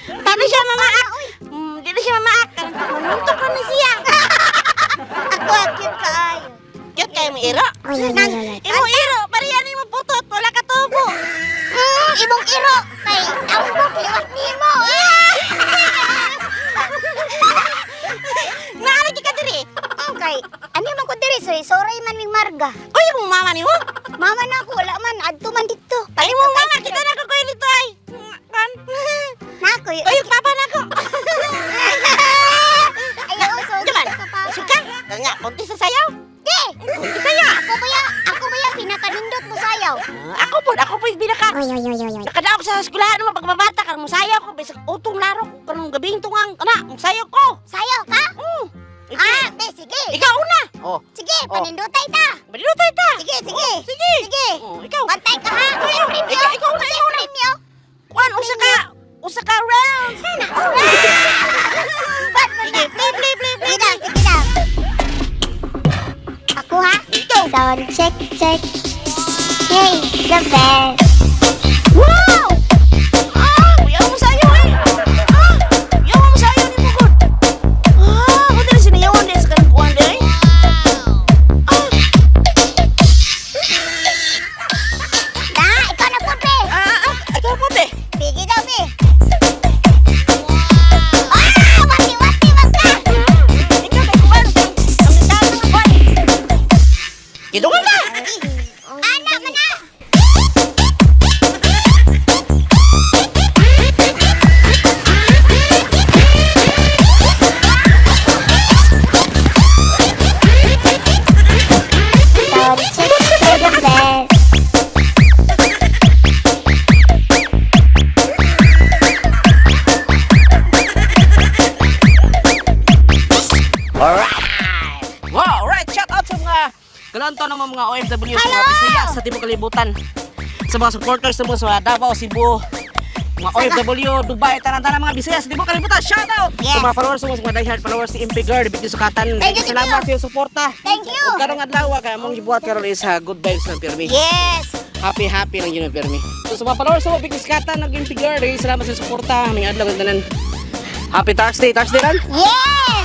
Tano siya mamaak. Di na siya mamaak. Manuntok na siya. Ako, ah, cute kaayo. Cute kayo mo iro. Nang, Imo iro, pariyan mo putot, wala ka tubo. Imong iro kay ambok liwat nimo. Naari ka diri. Okay. Ano man ko diri soy, sorry man ming marga. Kuya mong mama nimo. Mama na ako wala man adto man didto. Ay mo mama kita na ko kuya dito ay. Kan. Na ko. Kuya papa na ko. Ayaw so. Jaman. Suka. Nga, kunti sa sayaw. Di. Kunti sayaw. Ako ba ya pinakanindot mo sayaw? Ah, ako po yung binaka. Nakadaog sa eskwelahan naman pagbabata kan musayaw ko bisag utong laro ko kanong gabing tungang kana musayaw ko. Sayaw ka? Ah, Ah, be sige. Ikaw una. Oh, Sige, Oh. panindutay ta. Balilutay ta. Sige, sige. Oh, sige. Sige. Oh, ikaw. Bantay ka ha. Unsay premyo? Ikaw una, Unsay ikaw una. premyo? Kuan usa ka round. Sana. Bat Sige, play, play, play, play. Sige lang, sige lang. Ako ha? Ikaw. Sound check, check. Hey, the best. Wow! Ah, kuya mo sayo eh. Ah, yaw mo sayo ni Bugod. Ah, ko dili sinayawan din sa kanang kuan diri. Ah, Na, ikaw na po, be. ah, ah, ikaw po be. Bigi daw, be. Ah, wati-wati, wag ka. Ikaw kay kuan. Ang tao ng kuan. Kidungan ka. Anak, mana. Sound check to the best. Alright! Wow, alright! Shout out sa mga kalanto ng mga OFW sa mga Bisaya sa Tibok Kalibutan. Sa mga supporters sa mga sa Davao, Cebu, mga OFW, Dubai, tanan-tanan mga Bisaya sa Tibok Kalibutan. Shout out! Yes. Sa mga followers, sa mga diehard followers si MP Girl, Bigyan Sukatan. Thank you, thank Salamat you. sa iyong suporta. Thank you. Ug karong adlaw kay among gibuhat karon is good vibes ng pirmi. Yes. Happy happy lang yun ang pirmi. So, sa mga followers sa mga Bigyan Sukatan ng MP Girl, salamat sa suporta. May adlaw tanan. Happy Thursday, Thursday ran. Yes.